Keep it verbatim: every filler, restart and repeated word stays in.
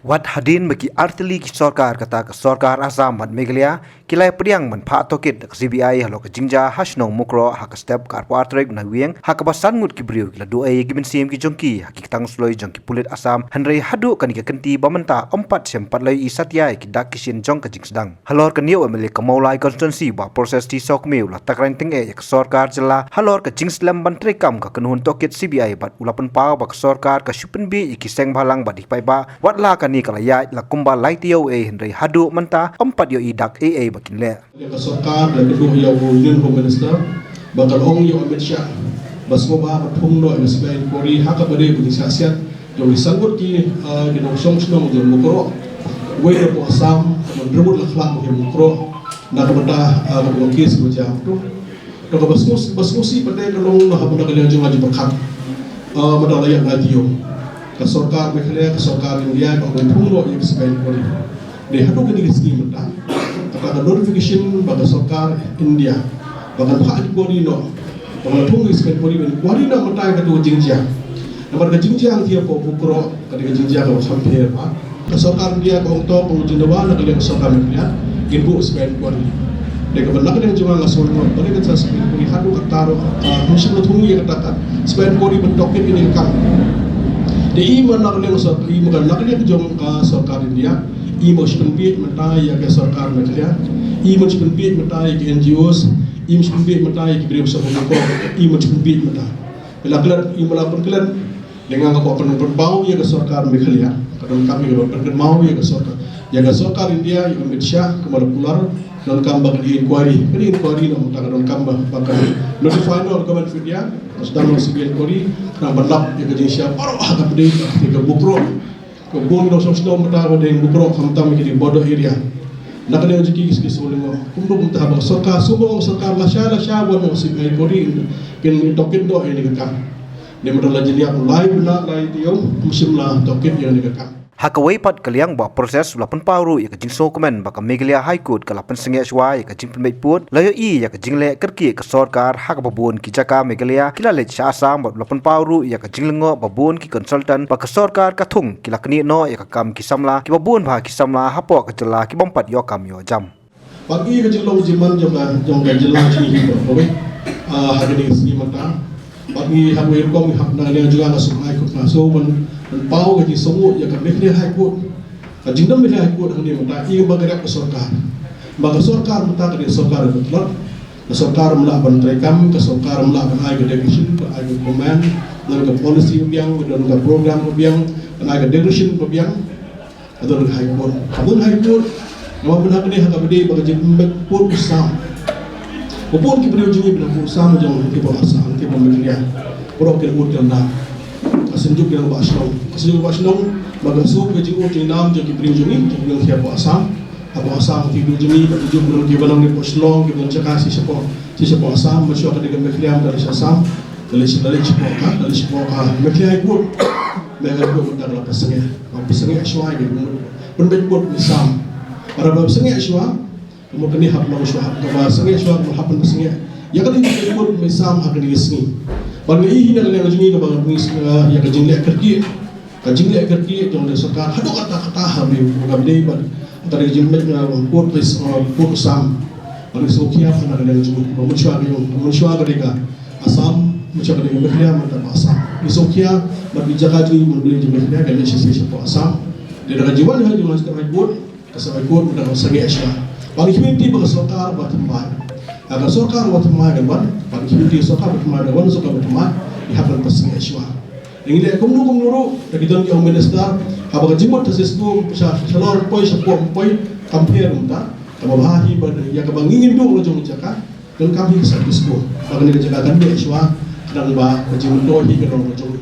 Wat hadien ba ki artylli ki sorkar, kata ka sorkar Assam bad Meghalaya, ki la ïa pdiang ban phah tohkit da ka C B I halor ka jingjia ha shnong Mukroh ha ka step ka arphew ar tarik Naiwieng, ha kaba san ngut ki briew ki la duh ei ïa ki mynsiem ki jong ki ha ki ktang sloi jong ki pulit Assam, hynrei haduh kane ka kynti ba mynta ym pat shem pat la ïohi satia ïa ki dak ki shin jong ka jingsdang. Halor kane u M L A ka Mawlai constituency Bah Precious T Sawkmie u la takren tyngeh ïa ka sorkar jylla halor ka jingslem ban treikam ka kynhun tohkit C B I bad u la pynpaw ba ka sorkar ka shu pynbiej ïa ki seng bhalang bad ki paidbah, watla kane ka la ïaid la kumba lai taïew ei, hynrei haduh mynta ym pat ïohi dak ei ei ba kin leh. Ka sorkar la kynduh ïa u Union Home Minister ba ka la ong ïa u Amit Shah ba sngewbha ban thung noh ïa ka C B I inquiry ha kaba dei ba ki sah siat jong ki san ngut ki, ah, ki nongshong shnong jong Mukroh. Wei na poh Assam, man rimut la khlak ki Mukroh na ka bynta, ah, ka bynta kes ba jia tu. To kaba sngewsih, ba sngewsih pat ka long na ka bynta ka liang jong nga ju pyrkhat. Ah, mynta la ïa nga jio ka sorkar Meghalaya, ka sorkar India, ka ong thung noh ïa ka C B I inquiry. Dei haduh kane ka sngi mynta, kata ka notification ba ka sorkar India ba kan phah inquiry noh, ba kan thung ïa ka C B I inquiry, ban inquiry noh mynta ïa katu ka jingjia. Namar ka jingjia hangtei hapoh Mukroh ka dei ka jingjia kaba kham pher bha. Ka sorkar India ka ong to, ka ong jingdawa na ka liang ka sorkar Meghalaya, ngin buh C B I inquiry. Dei kaba na ka liang jong nga nga sngew ba dei kata C B I inquiry haduh katta ruh, ah, ngim shym la thung ïa kata ka C B I inquiry ban tohkit ïa kane ka kam. Dei i ma na ka liang ka sorkar, i ma ka na ka liang jong ka sorkar India, i ma shu pynbiej mynta ïa ka sorkar Meghalaya, i ma shu pynbiej mynta ïa ki N G Os, i ma shu pynbiej mynta ïa ki briew sha Mukroh, i ma shu pynbiej mynta. Ba la klet, i ma la pynklet. Lei nga nga kwah pyn-, pynpaw ïa ka sorkar Meghalaya, ka donkam ïa ka pynkynmaw ïa ka sorkar, ïa ka sorkar India, ïa u Amit Shah, kumba la kular, donkam ba ka dei inquiry, ka dei inquiry noh mynta, ka donkam ba, ba ka notify noh Government of India, ka sdang noh C B I inquiry, khnang ban lap ïa ka jingshisha baroh ha kaba dei ka Mukroh. Ka bun ki nongshong shnong mynta ba dei Mukroh, khamtam ki dei border area. Na ka liang jong ki, ki shu lyngngoh. Kumno kumta ba ka sorkar, shu ba ka sorkar lashai lashai ban ong C B I inquiry, kin tohkit noh ïa kane ka kam. Dei mynta la jin ïap lai bnai lai taïew, ym shym la tohkit ïa kane ka kam. Ha kawei pat ka liang, Bah Precious u la pynpaw ruh ïa ka jingsngewkmen ba ka Meghalaya High Court ka la pynsangeh shuwa ïa ka jingpynbeit pud, la ïohi ïa ka jingleh kyrkieh ka sorkar ha kaba bun ki jaka Meghalaya ki la leit sha Assam, bad u la pynpaw ruh ïa ka jinglyngngoh ba bun ki consultant ba ka sorkar ka thung ki la knieh noh ïa ka kam ki samla, kiba bun bha ki samla hapoh ka jylla ki bym pat ïoh kam ïoh jam. Bad ngi ka jinglong jingman jong ka, jong ka jylla jong ngi hi baroh kawei, ah, ha kane ka sngi mynta. Bad ngi ha kawei rukom ngi hap na ka liang jong nga nga sngewbha, nga sngewbha ban, ban paw ka jingsngewnguh ïa ka Meghalaya High Court. Ka jingdon Meghalaya High Court hangne mynta, ïa ba ka rep ka sorkar. Ba ka sorkar mynta ka dei sorkar ka tlot. Ka sorkar ym lah ban treikam, ka sorkar ym lah ban ai ka direction, ban ai ka command, ban ai ka policy ba biang, ban ai ka program ba biang, ban ai ka direction ba biang. Ka don ka High Court. Ka don High Court. Namar ba ha kane ha kaba dei ba ka jingpynbeit pud u sam. Ba bun ki briew jong ngi ba dei u sam jong kiba Assam, kiba Meghalaya. Baroh ki la ud ki la nam. Ka seng juk ki la ba shnong. Ka seng juk ba shnong. Ba ka suk ka jingud jingnam jong ki briew jong ngi, ki briew kiba Assam. Hapoh Assam ki briew jong ngi, ba ki juk ba ki ba nang hapoh Shillong, ki ba nang jaka shi shapoh, shi shapoh Assam, ba shuwa ka dei ka Meghalaya, ba dei shi Assam. Ka leit shi, ka leit shapoh ka, ka leit shapoh ka Meghalaya High Court. Meghalaya High Court mynta ka la pynsangeh. Ba pynsangeh shuwa ïa ka pynbeit pud u sam. Para ba pynsangeh shuwa, ka mut kane hap long shuwa, hap kaba sangeh shuwa, ka mut hap pynsangeh. Ïa kane ka pynbeit pud u sam ha kane ka sngi. Ba ngi ïohi na ka liang jong ngi kaba ngi, ïa ka jingleh kyrkieh. Ka jingleh kyrkieh jong ka sorkar haduh katta katta ha ri u kam dei bad ka dei ka jingleh, uh, pud, uh, pud u sam. Bad ngi sngewkhia na ka liang jong ngi ba mynshuwa ka, mynshuwa ka dei ka Assam, mynshuwa ka dei ka Meghalaya, mynta ka Assam. Ngi sngewkhia bad ngi jaka jong ngi, mynta ka dei ka Meghalaya, ka leit shisha shapoh Assam. Dei da ka jingwan ha jong ka High Court, ka High Court mynta ka sangeh shuwa. Ba ngi kyrpad ba ka sorkar ba thymmai. Ha ka sorkar ba thymmai kan wan, ba ngi kyrpad ka sorkar ba thymmai, ka wan sorkar ba thymmai, ngi hap ban pynsangeh shuwa. Ngi leh kumno kumno ruh, da ki don ki ong minister, haba ka jingmut ta shisku, sha, shalor poi, sha poi, poi, kam pher mynta, kaba bha hi ba, ïa kaba ngi ngin duh la jong jaka, don kam hi ka shisku, ba kane ka jaka kan leh shuwa, khnang ba ka jingmut hi ka long la jong.